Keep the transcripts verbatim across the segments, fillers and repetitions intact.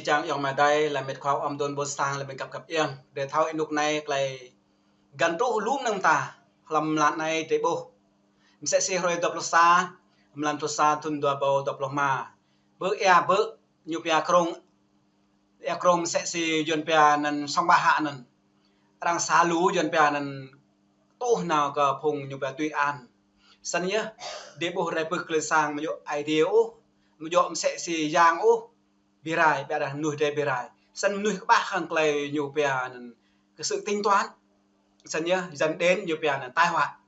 Čang ayŏng amai adơi, lăm met khua ôm đôn ƀôn sang, lăm met găp găp iăng. Drơi thâo ênuk anai tơlơi găn truh lŏm nơ̆ng ta, hlăm mlan anai drơi ƀuh. Mơsĕ si hrơi dua pluh sa, mlan pluh sa thun dua rơbâo dua pluh rơma. Bơ ia bơ ñu pia krông, ia krông mơsĕ si Yuan pia anŭn song ba hă anŭn. Arăng sa lu Yuan pia anŭn tuh nao kơ phung ñu pia Tuy An. Snăn yơh, drơi ƀuh rai pưk tơlơi sang mơ̆ yŏ Aê Diê ôh, mơ̆ yŏ mơsĕ si yang ôh, bi rai, ƀiădah mơnuih drơi bi rai. Snăn mơnuih kơƀah hăng tơlơi ñu pia anŭn, cái sự tính toán. Snăn yơh, dẫn đến ñu pia anŭn tai họa.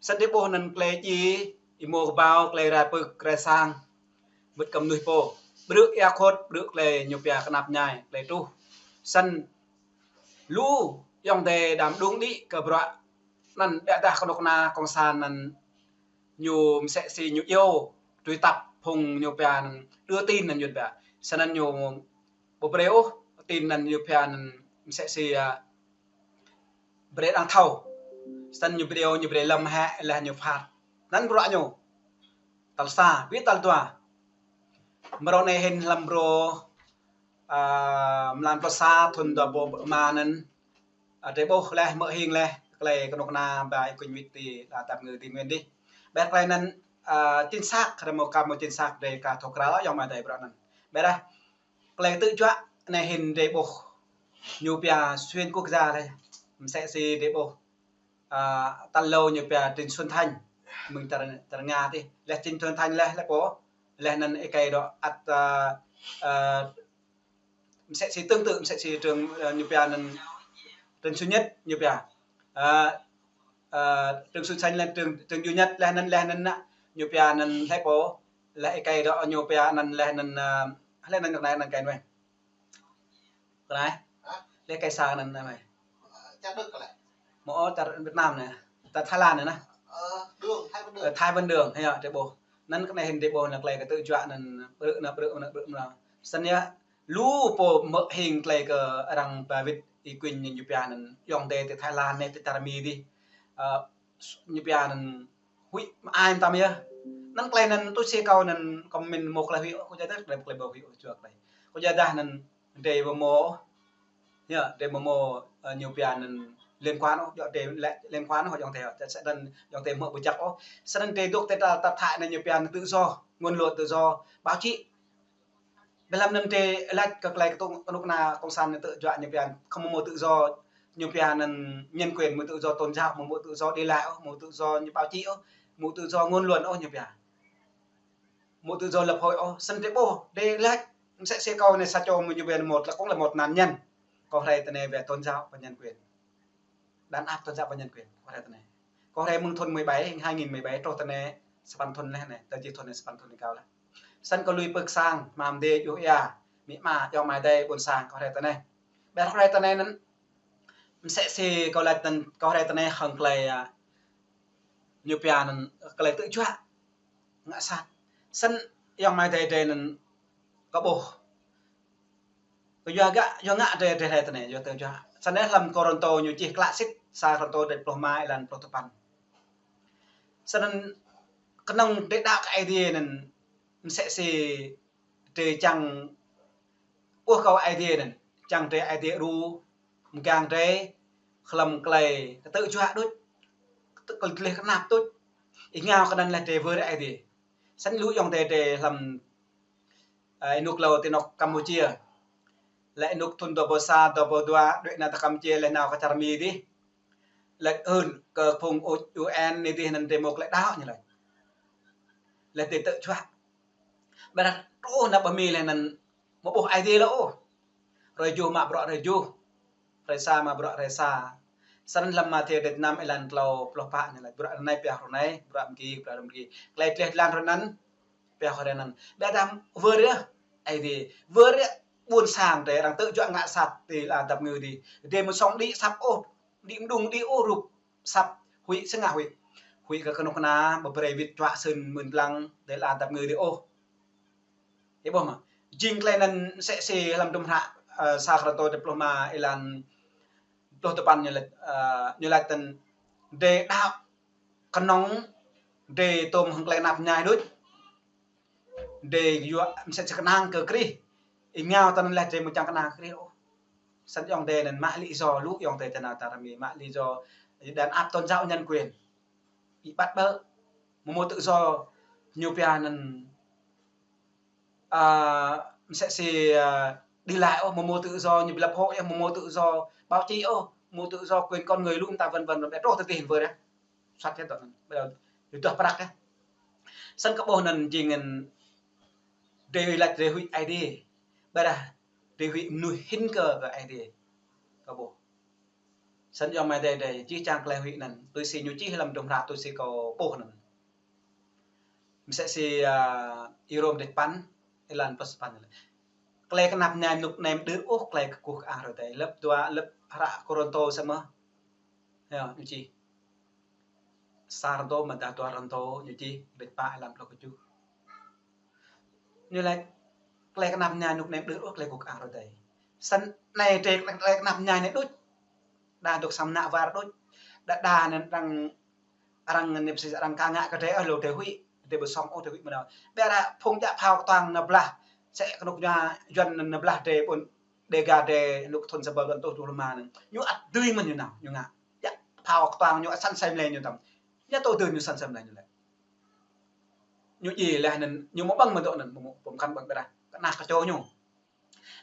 Snăn drơi ƀuh anŭn tơlơi djai, êmô kơƀao, tơlơi rai pưk, rai sang. Mŭt kơ mơnuih pô. Brư̆ ia khŏt, brư̆ tơlơi ñu pia knap mơñai, tơlơi truh. Snăn lu ayŏng adơi đăm đŭng đĭ kơ bruă anŭn, ƀiădah kơnuk kơna cộng sản anŭn ñu mơsĕ si ñu iâu truy tập phung ñu pia anŭn, đưa tin anŭn Yuan pia. Snăn ñu ƀu brơi ôh tin anŭn ñu pia anŭn mơsĕ si, a, brơi arăng thâo. Snăn ñu brơi, ñu brơi lăm hĕ, leh ñu phát. Anŭn bruă ñu. Tal sa, ƀiă tal dua. Mrô anai hĭn hlăm mrô, a, mlan pluh sa thun dua rơbâo rơma anŭn, a, drơi ƀuh leh, hmư̆ hing leh, tơlơi kơnuk kơna ba Y Quynh Wit ti, a, tap ngư Tây Nguyên dih. Ƀiădah tơlơi anŭn, a, chính xác, hrơi mơ̆ ka mơ̆ chính xác drơi ka thâo krăn ayŏng amai adơi bruă anŭn. Ƀiădah tơlơi tơjuă anai hĭn drơi ƀuh ñu pia xuyên quốc gia leh. Mơsĕ si drơi ƀuh, a, tal hlâo ñu pia Trịnh Xuân Thanh, mơ̆ng čar, čar Nga dih. Leh Trịnh Xuân Thanh leh, leh pô, leh anŭn êkei dŏ ăt, a, a, mơsĕ si tương tự, mơsĕ si Trương, a, ñu pia anŭn Trương Duy Nhất ñu pia. A, a, Trương Xuân Thanh leh Trương, Trương Duy Nhất leh anŭn, leh anŭn ñu pia anŭn leh pô, leh êkei dŏ ñu pia anŭn leh anŭn, a, leh anŭn ñu anai anŭn êkei anŭn. Kơ anai. Hă? Leh êkei sa anŭn anai. Čar Đức leh. Mơ̆ ôh, čar Việt Nam anai. Čar Thái Lan anai nă. Ơ, Đường, Thái Văn Đường. Ơ, Thái Văn Đường, hă, drơi ƀuh. Anŭn kơ anai hĭn drơi ƀuh anŭn tơlơi kơ tơjuă anŭn brư̆ anŭn, brư̆ anŭn, brư̆ anŭn. Snăn yơh, lu pô hmư̆ hing tơlơi kơ arăng ba wĭt Y Quynh ñu pia anŭn, ayŏng adơi ti Thái Lan anai, ti čar Mi dih. Ơ, ñu pia anŭn huĭ mơai mơtam yơh. Anŭn tơlơi anŭn tui si kâo anŭn kâo mĭn mơ̆ tơlơi huĭ ôh, kâo djơ̆ dah tơlơi ƀu huĭ ôh, čuă tơlơi. Kâo djơ̆ dah anŭn drơi ƀu mơ̆ ôh. Yơh, drơi ƀu mơ̆, ơ, ñu pia anŭn liên quan ôh, yơh drơi lĕ liên quan ôh, ayŏng adơi, snăn ayŏng adơi hmư̆ ƀu jăk ôh. Snăn drơi dŏ ti ta, ta Thái anŭn ñu pia anŭn tự do, ngôn luận tự do, báo chí. Ƀiădah anŭn drơi laĭ kơ tơlơi kơtŭ kơnuk kơna cộng sản anŭn tơjuă ñu pia, không mơ̆ tự do, ñu pia anŭn nhân quyền, mơ̆ tự do tôn giáo, mơ̆ tự do đi lại ôh, mơ̆ tự do ñu báo chí ôh, mơ̆ tự do ngôn luận ôh ñu pia. Mơ̆ tự do lập hội ôh, snăn drơi ƀuh, drơi laĭ, mơsĕ si kâo anai sa čô mơ̆ ñu pia một là cũng là một nạn nhân. Kâo rai ti anai về tôn giáo và nhân quyền. Đàn áp tôn giáo và nhân quyền, kâo rai ti anai. Kâo rai mơ̆ng thun mười bảy, hai nghìn mười bảy, truh ti anai, sa păn thun leh anai, tơl jih thun anai sa păn thun leh kâo leh. Snăn kâo lui pưk sang, hmâo mơdê, djuh ia, amĭ ama, ayŏng amai adơi, ƀôn sang, kâo rai ti anai. Ƀiădah kâo rai ti anai anŭn, mơsĕ si kâo laĭ anŭn, kâo rai ti anai hăng tơlơi, a, ñu pia anŭn, tơlơi tơjuă ngă sat. Snăn ayŏng amai adơi drơi anŭn kâo ƀuh. Kơ yua gah, yua ngă drơi, drơi rai ti anai, yua tơjuă. Snăn hlăm Kôrintô ñu čih klă sĭt, sa Kôrintô drơi pluh rơma êlan pluh tơpăn. Snăn kơnơ̆ng drơi đaŏ kơ Aê Diê anŭn mơsĕ si drơi čang ƀuh kơ Aê Diê anŭn, čang drơi Aê Diê đru, mơgang drơi, hlăm tơlơi kơ tơjuă đôč, kơ tơlơi gleh knap đôč, ih ngă kơ anŭn leh drơi wơr Aê Diê. Snăn lu ayŏng adơi drơi hlăm, ơ, ênuk hlâo ti anŏ Campuchia. Leh ênuk thun dua rơbâo sa, dua rơbâo dua, đuaĭ nao ti Campuchia leh nao kơ čar Mi dih. Laĭ hưn kơ phung U-, U N anai dih anŭn drơi mơ̆ tơlơi đaŏ ñu laĭ. Leh drơi tơjuă. Ƀiădah truh nao pơ Mi leh anŭn mơ̆ ƀuh Aê Diê leh ôh. Hrơi juh mă bruă hrơi juh. Hrơi sa mă bruă hrơi sa. Snăn hlăm Mathiơ drơi năm êlan klâo pluh pă ñu laĭ bruă anai pioh hrơi anai, bruă mơgi, bruă mơgi. Tơlơi gleh jơlan hrơi anŭn, pioh hrơi anŭn. Ƀiădah wơr yơh Aê Diê, wơr yơh ƀôn sang drơi arăng tơjuă ngă sat ti lăn dap kơngư dih. Drơi mơ̆ song đĭ asăp ôh, đĭ mơđung đĭ ôh rup asăp, huĭ sơngah huĭ. Huĭ kơ kơnuk kơna, ƀu brơi wĭt čuă sưn mưn blang ti lăn dap kơngư dih ôh. Ih ƀuh mơ̆. Jing tơlơi anŭn mơsĕ si hlăm tum hră, ơ, sa Kôrintô drơi pluh rơma êlan pluh tơpăn ñu laĭ, ơ, ñu laĭ tơ̆n drơi đaŏ kơnơ̆ng drơi tôm hăng tơlơi knap mơñai đôč. Drơi yua mơsĕ si kơnang kơ Krist. Ih ngă tơnăn lĕ drei mơ̆ čang kơnang Krist ôh. Săn ayŏng adei anŭn mă lý do, lu ayŏng adei tơnăn ta rơmi mă lý do đàn áp tôn giáo nhân quyền. Ih bắt bớ. Mơ̆ mơ̆ tự do ñu pia anŭn, a, msĕ si, a, đi lại ôh, mơ̆ mơ̆ tự do ñu pia lập hội ôh, mơ̆ mơ̆ tự do báo chí ôh, mơ̆ tự do quyền con người lu mơta vân vân, ƀĕ truh tơ tih wơr yơh. Sat yơh tơ anŭn. Ƀĕ yơh, yơh tuh prăk yơh. Săn kơ ƀuh anŭn jing anŭn drei lač drei huĭ Aê Diê. Ƀĕ dah drei huĭ mơnuih hĭn kơ, kơ Aê Diê. Kơ ƀuh. Săn ayŏng amai adei, adei, čih čang tơlơi huĭ anŭn. Tui si ñu čih lăm hdruôm hră tui si kâo ƀuh anŭn. Msĕ si, a, Y-Rôm dêč păn, êlan pluh sapăn. Tơlơi kơnap mơñai mơnŭk anai mơđưh ôh tơlơi kơkuh kơang hrơi adai. Lơ̆p dua, lơ̆p hră Kôrintô samơ̆. Yơh, ñu čih. Sa Kôrintô mơ̆ dah dua Kôrintô, ñu čih, dêč pă êlan pluh kơjuh. Ñu laĭ, tơlơi kơnap mơñai mơnŭk anai mơđưh ôh tơlơi kơkuh kơang hrơi adai. Săn anai drei tơlơi kơnap mơñai anai đôč. Đa dŏ sang mơnă war đôč. Đa đa anŭn arăng, arăng anai pơsĭ arăng ka ngă kơ drei ôh, lu drei huĭ, drei ƀu sŏng ôh, drei huĭ mơnao. Ƀĕ dah phung jak phao kơtuang nao blah, sĕ kơnuk kơna Yuan nao blah drei ƀôn Dega drei, anŭn thŭn sa rơbâo tơjuh pluh rơma anŭn. Ñu ăt dưi mơ̆n ñu nao, ñu ngă. Jak phao kơtuang ñu ăt săn asei mlei ñu tăm. Ñu tŭ dưn ñu săn asei mlei ñu lĕ. Ñu djai laih anŭn, ñu mơ̆ ƀơ̆ng mơ̆ dŏ anŭn, mơ̆, mơ̆ pơm khăn ƀơ̆ng ƀĕ dah. Kơnah kơčô ñu.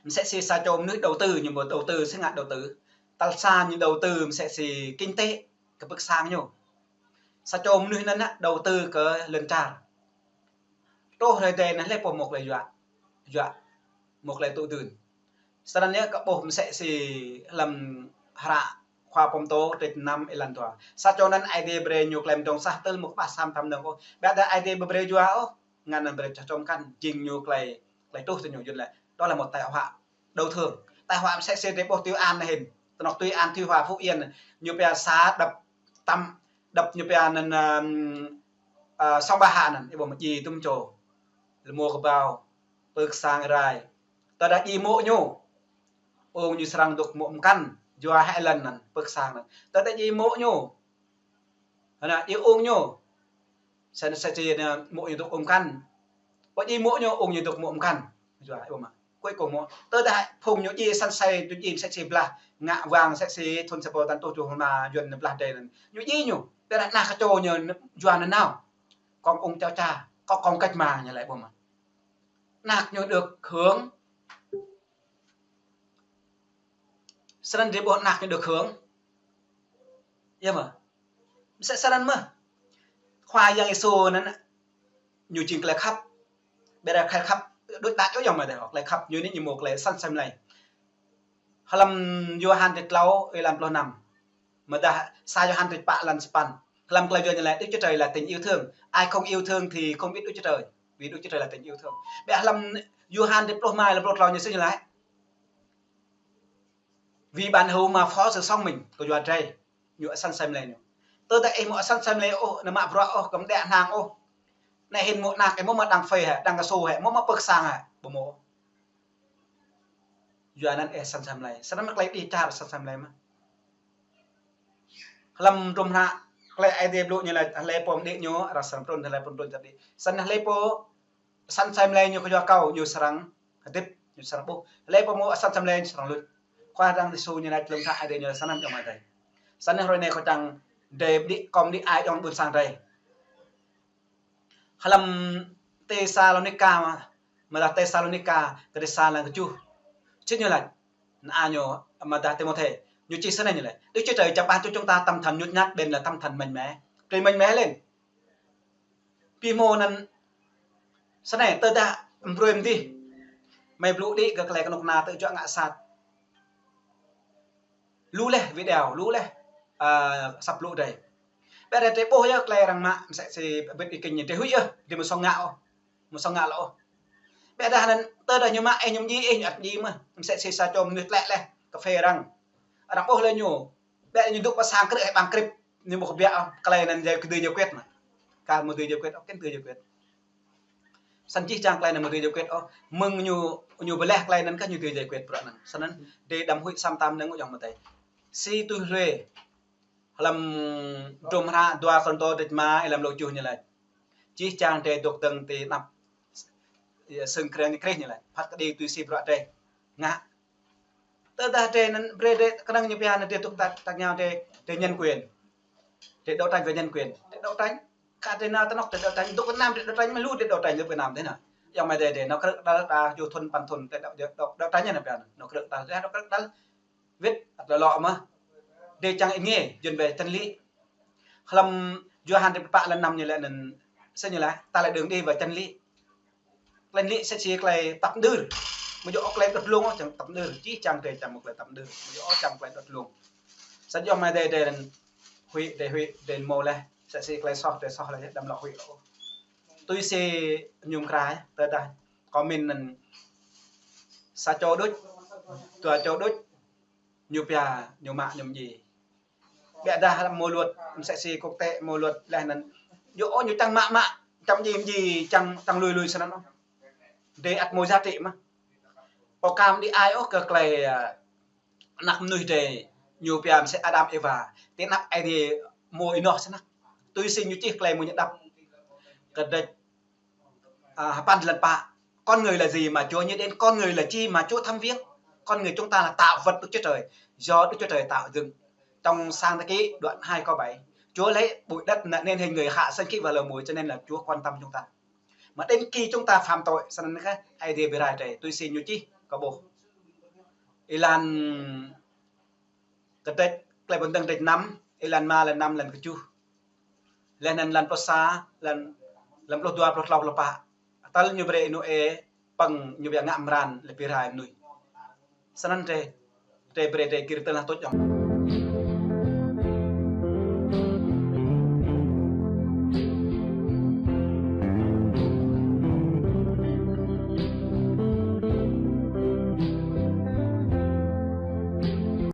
Msĕ si sa čô mơnuih đầu tư, ñu mơ̆ đầu tư, si ngă đầu tư. Tal sa ñu đầu tư msĕ si kinh tế, kơ pơ̆k sang ñu. Sa čô mơnuih anŭn nă đầu tư kơ lŏn čar. Truh hrơi adai anai hlơi pô mơ̆ tơlơi yua, yua, mơ̆ tơlơi tŭ dưn. Săn anai kơ ƀuh msĕ si lăm hră Khua Pơtô dêč năm êlan dua. Sa čô anŭn Aê Diê brơi ñu tơlơi mơdrŏng sah tơl mơ̆ kơƀah sa mơtam mơnơ̆ng ôh. Ƀĕ dah Aê Diê ƀu brơi yua ôh, ngăn anŭn brơi čoh čom khăn, jing ñu tơlơi, tơlơi truh tơ ñu yơh lĕ. Đó là một tai họa đau thương. Tai họa msĕ si drei ƀuh Tuy An anai hĭn. Tơnŏk Tuy An, Tuy Hòa, Phú Yên, ñu pia xã đập tăm, đập ñu pia anŭn, ưm, ơ, sông Ba Hạ anŭn, ih ƀuh mơ̆ djai tŭm čô. Lơmô kơbao, pơ̆k sang rai. Tơdah djai mô̆ ñu, ung ñu srăng dŏ mô̆ mơkăn, yua hĕ lŏn anŭn, pơ̆k sang anŭn. Tơdah djai mô̆ ñu, hơnă, djai ung ñu. Săn, săn čih anŭn mô̆ ñu dŏ ung mơkăn. Ƀu djai mô̆ ñu, ung ñu dŏ mô̆ mơkăn. Yua, ih ƀuh mơ̆. Cuối cùng mơ̆, tơdah phung ñu djai săn asei, ñu djai msĕ si blah, ngă wang msĕ si thŭn sa rơbâo tơjuh pluh rơma Yuan blah drei anŭn. Ñu djai ñu, tơdah kơnah kơčô ñu, yua anŭn nao. Còn ung čao ča, còn, còn cách mạng ñu lĕ ƀuh mơ̆. Kơnah ñu được hưởng. Săn anŭn drei ƀuh kơnah ñu được hưởng. Yơh mơ̆. Msĕ săn anŭn mơ̆. Khua Yang Yêsu anŭn, ñu jing tơlơi khăp. Ƀĕ dah tơlơi khăp, đôč đač ôh ayŏng amai adei, tơlơi khăp ñu anai ñu mơ̆ tơlơi săn asei mlei. Hlăm Yôhan dêč klâo, êlan pluh năm. Mơ̆ dah sa Yôhan dêč pă êlan sapăn. Hlăm tơlơi Yuan ñu laĭ, Đức Chúa Trời là tình yêu thương. Ai không yêu thương thì không biết Đức Chúa Trời, vì Đức Chúa Trời là tình yêu thương. Ƀĕ hlăm Yôhan dêč pluh rơma êlan pluh klâo ñu sĭt ñu laĭ, Vì bạn hữu mà phó sự sống mình, kơ yua drei, ñu săn asei mlei ñu. Tơdah ih mơ̆ săn asei mlei ôh, anăm mă bruă ôh, kơm đĕ hnang ôh. Anai hĭn mơ̆ kơnah ih mơ̆ mă đang phê hĕ, đang kơsu hĕ, mơ̆ mă pơ̆k sang hĕ, ƀu mơ̆. Yua anŭn ih săn asei mlei. Săn anŭn mơ̆ tơlơi đĭ čar săn asei mlei mơ̆. Hlăm hdruôm hră, tơlơi Aê Diê blŭ ñu laĭ, hlơi pô mơđĭ ñu, arăng srăng trŭn, hlơi pô trŭn čăp đĭ. Săn hlơi pô săn asei mlei ñu kơ yua kâo, ñu srăng hơdip, ñu srăng ƀuh. Hlơi pô mơ̆ săn asei mlei ñu srăng luč. Khua Yang Yêsu ñu laĭ lơ̆m tha Aê Diê ñu laĭ săn anŭn ayŏng amai adei. Săn anŭn hrơi anai kâo čang drei đĭ, kâo đĭ ai ayŏng ƀôn sang drei. Hlăm Têsalônika, mơ̆ dah Têsalônika, kơđi sa êlan kơjuh. Sĭt ñu laĭ, ană ñu, mơ̆ dah Timôthê, ñu čih săn anai ñu laĭ. Đức Chúa Trời chả ban cho chúng ta tâm thần nhút nhát, bèn là tâm thần mạnh mẽ. Drei mạnh mẽ lên. Ƀu hmâo anŭn săn anai, tơdah mơ̆ brơi mơ̆ dih. Mơi blŭ đĭ kơ tơlơi kơnuk kơna tơjuă ngă sat. Lu laih video, lu laih, ơ, săp blŭ drei. Ƀĕ dah drei ƀuh yơh tơlơi arăng mă, msĕ si bit ih kơ ñu drei huĭ yơh, drei mơ̆ sŏng ngă ôh. Mơ̆ sŏng ngă lŏ ôh. Ƀĕ dah anŭn, tơdah ñu mă ih, ñu djai ih, ñu ăt djai mơ̆n. Msĕ si sa čô mơnuih tlĕ laih, kơphê arăng. Arăng ƀuh laih ñu. Ƀĕ ñu dŏ pơ sang krư̆ hĕ ƀăng krĭp. Ñu ƀu kơ biă, tơlơi anŭn jai kơ dưi giải quyết mơ̆. Kar mơ̆ dưi giải quyết, ôh, kĕn dưi giải quyết. Săn čih čang tơlơi anŭn mơ̆ dưi giải quyết, ôh. Mơ̆ng ñu, ñu ƀu laih tơlơi anŭn kơ ñu dưi giải quyết bruă anŭn. Săn anŭn, drei đăm huĭ sa mơtam mơnơ̆ng ayŏng amai adei. Si tui hlue. Hlăm hdruôm hră dua Kôrintô dêč rơma, êlan pluh kơjuh ñu laĭ. Čih čang drei dŏ dơ̆ng ti anăp Ơ, sưng kreng ñu kreh ñu lĕ. Phat kơđi tui si bruă drơi. Ngă. Tơdah drơi anŭn brơi drơi kơnơ̆ng ñu pia anŭn drơi tŭk tăk, tăk ñu drơi, drơi nhân quyền. Drơi đấu tranh với nhân quyền. Drơi đấu tranh. Kơ drơi nao tơnŏk drơi đấu tranh. Dŏ Việt Nam drơi đấu tranh, mă lu drơi đấu tranh dŏ Việt Nam thế nào. Yua mơ̆ drơi drơi nao krư̆ đăl ta ju thŭn păn thŭn drơi đấu, đấu, đấu, đấu tranh ñu pia anŭn. Nao krư̆ đăl, drơi nao krư̆ đăl. Wĭt, ăt lơlŏ mơ̆. Drơi čang ih ngă, jơ̆n ƀĕ chân lý. Hlăm Yôhan drơi pă lăn năm ñu lĕ anŭn, sĭt ñu lĕ, ta lĕ đường đi và chân lý. Klei chân lý sĭt si klei tăp mơđơr. Mơ̆ yua ôh klei đuaĭ lông, čang tăp mơđơr. Čih čang drơi čang mơ̆ klei tăp mơđơr. Mơ̆ yua ôh čang klei đuaĭ lông. Sĭt yua mơ̆ drơi drơi anŭn, huĭ drơi huĭ drơi mơ̆ lĕ. Sĭt si klei soh drơi soh lĕ, đăm lŏ huĭ lŏ. Tui si ñu krah, tơdah comment anŭn sa čô đôč, dua čô đôč, ñu pia, ñu mă, ñu mdji. Ƀiădah mơ̆ luật, msĕ si quốc tế mơ̆ luật lĕ anŭn. Yua ôh ñu čang mă mă, čang mdji mdji, čang, čang lui lui sơnăn ôh. Drơi ăt mơ̆ giá trị mơ̆. Ôh kăm đĭ ai ôh kơ klei, ơ, anăk mơnuih drơi ñu pia msĕ Adam Êwa. Tơ anăk Ơi Adai mơ̆ ih noh sơnăn. Tui si ñu čih klei mơ̆ ñu đăp. Kơđĕč, à, hơpăn lăn pă. Con người là gì mà Chúa nhớ đến? Con người là chi mà Chúa thăm viếng? Con người chúng ta là tạo vật Đức Chúa Trời, do Đức Chúa Trời tạo dựng. Trong Sáng Thế Ký đoạn hai câu bảy, Chúa lấy bụi đất nặn nên hình người, hạ sanh khí và lở muối, cho nên là Chúa quan tâm chúng ta. Mà đến khi chúng ta phạm tội, sơnăn kơ Ơi Adai brơi rai drơi, tui si ñu čih kơ ƀuh. Êlan kơđĕč, Klei Pơtơ̆ng kơđĕč năm, êlan rơma, êlan năm, êlan kơjuh. Laih anŭn êlan pluh sa, êlan, êlan pluh dua, pluh klâo, pluh pă. Tơl ñu brơi ih Nôê, păng ñu pia ngă mơran, lĕ brơi rai mơnuih. Sơnăn drơi, drơi brơi drơi gir tơl nah tuč yơh.